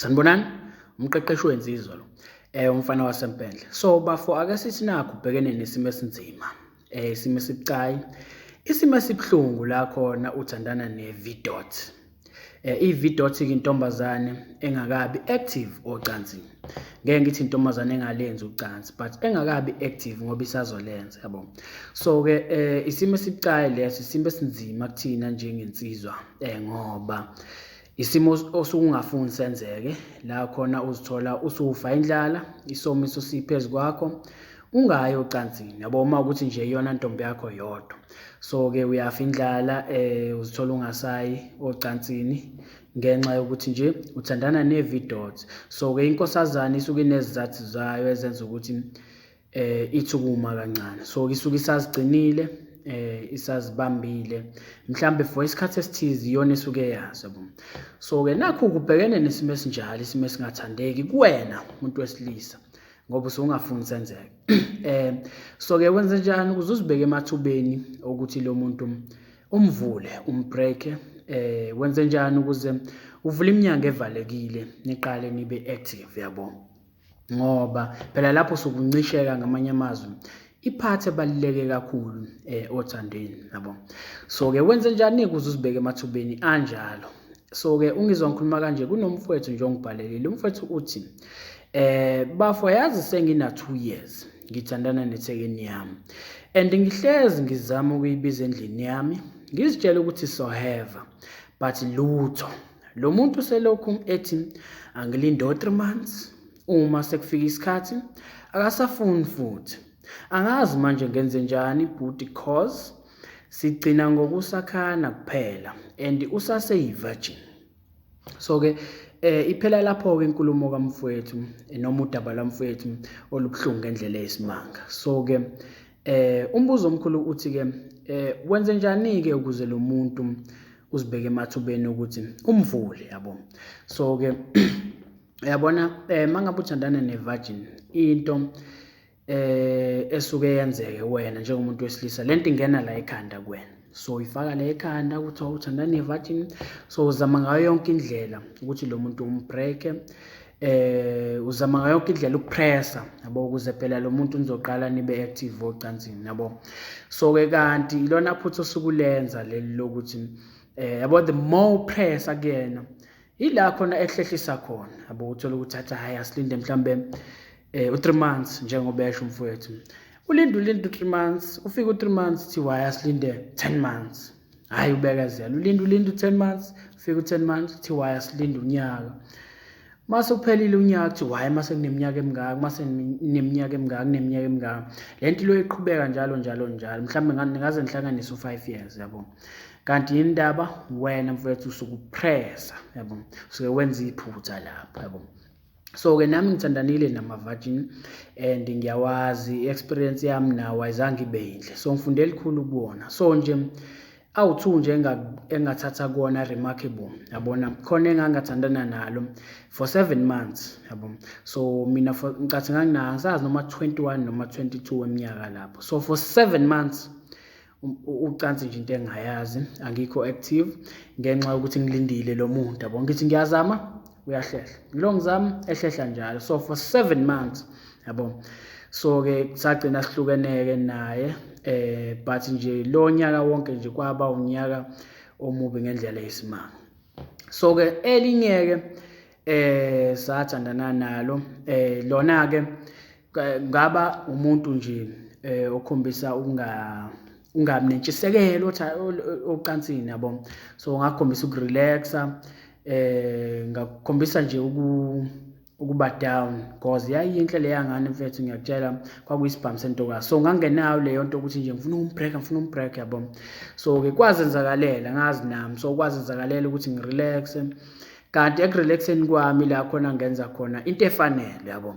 Sanibonani, umqeqeshi wensizwa lo. Umfana waseMpendle. So bafo, ake sithi nakho ubhekene nesimo esinzima, isimo esibucayi, isimo esibuhlungu la khona uthandana ne-V dot. I-V dot ke intombazane engakabi active ocansini. Ngeke ngithi intombazane engalenzi ucansi, but engakabi active ngoba isazolenza, yabo. So ke isimo esibucayi leso, isimo esinzima kuthina njengensizwa, ngoba isimo osuke ungafuni senzeke la khona uzithola usufa indlala, isomiso siphezu kwakho, ungayi ocansini, yabo, uma ukuthi nje iyona ntombi yakho yodwa. So ke uyafa indlala, uzithola ungasayi ocansini ngenxa yokuthi nje uthandana ne-V dot. So ke inkosazane isuke inezizathu zayo ezenza ukuthi ithi ukuma kancane. So isuke isazigcinile, isazibambile mhlambe for isikhathi esithize, iyona esuke yazi, yabo. So ke nakho kubhekene nesimo esinjalo, isimo esingathandeki kuwena umuntu wesilisa, ngoba usungafuni senzeke. So ke wenze njani ukuze uzibeke emathubeni ukuthi lo muntu umvule, umbreak? Wenze njani ukuze uvule iminyango evalekile, niqale nibe active, yabo? Ngoba phela lapho sokuncisheka, ngamanye amazwi, iphathi ebaluleke kakhulu othandweni, yabo. So ke wenze njani ukuze uzibeke emathubeni anjalo? So ke ungizwa ngikhuluma kanje, kunomfowethu nje ongibhalelile. Umfowethu uthi, "Bafo, yazi sengina 2 years ngithandana nethekeni yami and ngihlezi ngizama ukuyibiza endlini yami, ngizitshela ukuthi soheva, but lutho. Lo muntu selokhu ethi angilinde o 3 months, uma sekufika isikhathi akasafuni futhi. Angazi manje ngenze njani bhuti, cause sigcina ngokusakhana kuphela and usaseyi-virgin." So ke iphela lapho ke inkulumo kamfowethu, noma udaba lwamfowethu olubuhlungu ngendlela eyisimanga. So ke umbuzo omkhulu uthi ke, wenze njani ke ukuze lo muntu uzibeke emathubeni ukuthi umvule, yabo? So ke uyabona, mangabe uthandana ne-virgin, into esuke yenzeke, wena njengomuntu wesilisa, lento ingena la ekhanda kuwena. So ifaka la ekhanda ukuthi uthandana ne-virgin, so uzama ngayo yonke indlela ukuthi lo muntu umbreak, uzama ngayo yonke indlela ukupressa, yabo, ukuze phela lo muntu nizoqala nibe active ocansini, yabo. So ke kanti ilona phutha osukulenza leli lokuthi, yabo, the more pressa kuyena, ila khona ehlehlisa khona, yabo. Uthola ukuthi athi, "Hayi, asilinde mhlambe u3 months," njengoba esho umfowethu. Ulinde, ulinde u3 months, ufike u3 months, thiwa, "Hayi, asilinde 10 months." Hayi, ubekezela, ulinde, ulinde u10 months, ufike u10 months, thiwa, "Hayi, asilinde unyaka." Mase kuphelile unyaka, kuthiwa, "Hayi, mase kuneminyaka emingaka, mase neminyaka emingaka, kuneminyaka emingaka." Le nto lo iqhubeka njalo njalo njalo, mhlawumbe ningaze nihlanganise u5 years, yabo. Kanti indaba, wena mfowethu, usuke upressa, yabo, usuke wenza iphutha lapho, yabo. So ke nami ngithandanile nama-virgin and ngiyawazi, i-experience yami nawo ayizange ibe yinhle, so ngifunde elikhulu kuwona. So nje awu-two nje engathatha kuwona remarkable, yabona. Khona engangathandana nalo for 7 months, yabo. So mina for ngicathi nganginangisazi noma 21 noma 22 eminyaka lapho. So for 7 months ucansi nje into engingayazi, angikho active ngenxa yokuthi ngilindile lo muntu, yabo. Ngithi ngiyazama, uyahlehla, ngilo ngizama, ehlehla njalo. So for 7 months, yabo. So ke sagcina sihlukeneke naye, but nje lo nyaka wonke nje kwaba unyaka omubi ngendlela yesimanga. So ke elinye ke sathandana nalo, lona ke ngaba umuntu nje okhombisa ukunga ungabi nentshisekelo ocansini, yabo. So ngakhombisa ukurelaxa, ngakhombisa nje ukuba down, cause yayiyinhle leya ngane, mfethu, ngiyakutshela, kwakuyisibhamu sentokazi. So ngangenayo leyo nto ukuthi nje ngifuna umbreak, ngifuna umbreak, yabo. So ke kwazenzakalela, ngazi nami, so kwazenzakalela ukuthi ngirelaxe, kanti ekurelaxeni kwami la khona ngenza khona into efanele, yabo.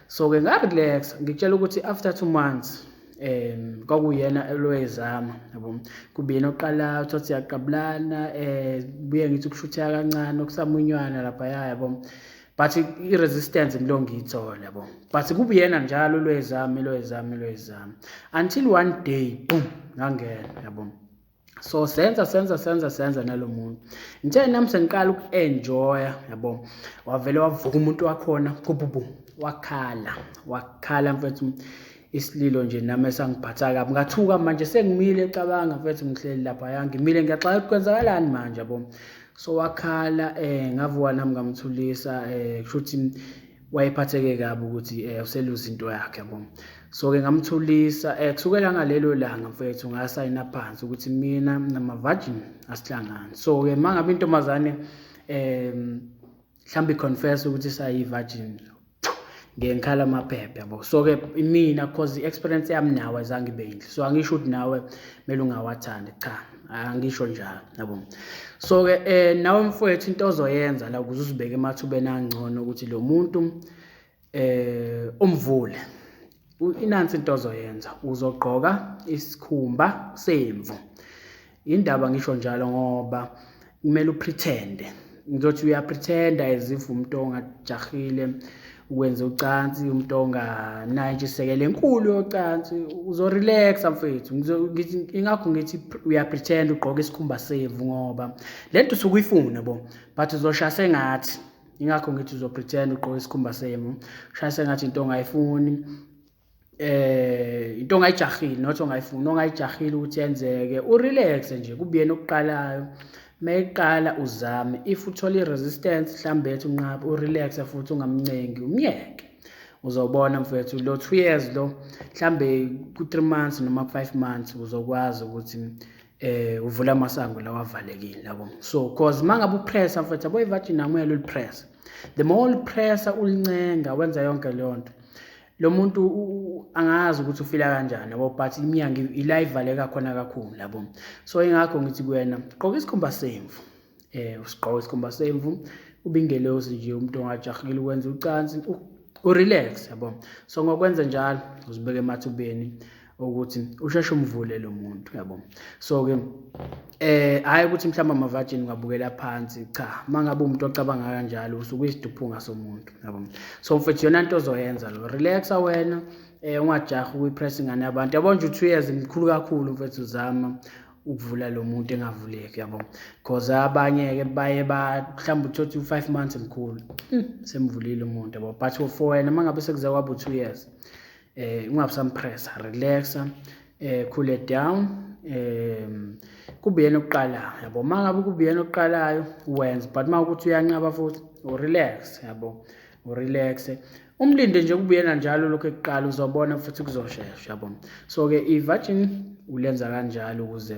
So ke ngarelaxa, ngikutshela ukuthi after 2 months kwakuyena elowezama, yabo, kube yena oqalayo, uthothi siyaqabulana, buye ngithi ukushutheka kancane okusamunywana laphaya, yabo, but i-resistance ngilo ngiyithola, yabo. But kube yena njalo lwezami, lwezami, lwezami, until one day, boom, ngangena, yabo. So senza senza senza senza nalo muntu. Ngithe nami sengiqala uku-enjoya yabo, wavele wavuka umuntu wakhona kububu, wakhala wakhala mfethu, isililo nje nami esangiphatha kabi. Ngathuka manje sengimile, cabanga mfethu, ngihleli lapha ngimile ngiyaxaka ukuthi kwenzakalani manje yabo. So wakhala ngavuka nami ngamthulisa, kusho ukuthi wayephatheke kabi ukuthi useluza into yakhe yabo. So-ke ngamthulisa, kusukela ngalelo langa mfethu ngasayina phansi ukuthi mina nama-virgin asihlangani. So-ke uma ngabe intombazane mhlawumbe i-confess ukuthi sayi-virgin, ngiye ngikhala amaphepha yabo. So-ke mina cause i-experience yami nawe azange ibe yinhle, so angisho ukuthi nawe kumele ungawathandi, cha, angisho njalo yabo. So-ke nawe mfowethu into ozoyenza la ukuze uzibeke emathubeni angcono ukuthi lo muntu umvule, inansi into ozoyenza, uzogqoka isikhumba semvu. Indaba ngisho njalo ngoba kumele upretende, ngizothi uyapretenda as if umuntu ongajahile ukwenza ucansi, umuntu onganayo intshisekelo enkulu yocansi. Uzorelaxa mfethu, ngithi ingakho ngithi uyapretend ugqoke isikhumba semvu ngoba le nto usuke uyifuna bo, but uzoshaya sengathi, ingakho ngithi uzopretend ugqoke isikhumba semvu, ushaya sengathi into ongayifuni, into ongayijahile, not ongayifuni, ongayijahile ukuthi yenzeke. Urelaxe nje, kube yena okuqalayo. Mayeqala uzame, if uthola i-resistance mhlawumbe ethi unqabe, urelaxe futhi ungamncengi, umyeke. Uzobona mfethu lo 2 years lo, mhlambe ku-3 months noma ku-5 months uzokwazi ukuthi uvula amasango lawa avalekile yabo. So cause mangabe upressa mfethu yabo, i-virgin amuyela ulipressa, the more ulipressa ulincenga wenza yonke leyo nto, lo muntu angazi ukuthi ufila kanjani yabo, but iminyango ila ivaleka khona kakhulu yabo. So ingakho ngithi kuwena gqoka isikhumba semvu, usigqoke isikhumba semvu, ubingelosi nje umuntu ongajahile ukwenza ucansi, urelax yabo. So ngokwenza njalo uzibeke emathubeni ukuthi usheshe umvule lo muntu yabo. So ke hayi ukuthi mhlawumbe ama-virgin ungabukela phansi, cha, mangabe umuntu ocabanga kanjalo usuke uyisiduphunga somuntu yabo. So mfethu yona into ozoyenza lo, relaxa wena, ungajahi ukuyipress ingane yabantu yabo nje. U-2 years mkhulu kakhulu mfethu, uzama ukuvula lo muntu engavuleki yabo, cause abanye-ke baye mhlawumbe uthole u-5 months mkhulu, semvulile umuntu yabo. But for wena uma ngabe sekuze kwaba u-2 years, ungabisampressa, relaxa, cool it down, kube yena oqalayo yabo. Uma ngabe kube yena oqalayo wenza, but uma ukuthi uyanqaba futhi urelax yabo, urelax umlinde nje kube yena njalo lokho ekuqala, uzobona futhi kuzoshesha yabo. So ke i-virgin ulenza kanjalo ukuze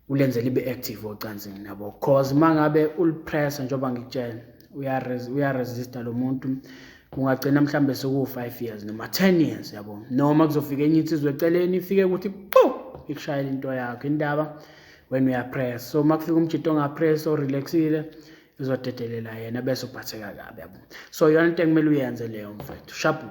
ulenze libe active ocansini yabo, cause uma ngabe ulipressa njengoba ngikutshela uyaresista lo muntu, kungagcina mhlambe seku-5 years noma 10 years yabo, noma kuzofika enye insizwa eceleni ifike ukuthi pu ikushayela into yakho indaba, wena uyapress. So uma kufika umjito ongapress orelaxile, izodedelela yena bese uphatheka kabi yabo. So yona into ekumele uyenze leyo mfethu, sharp.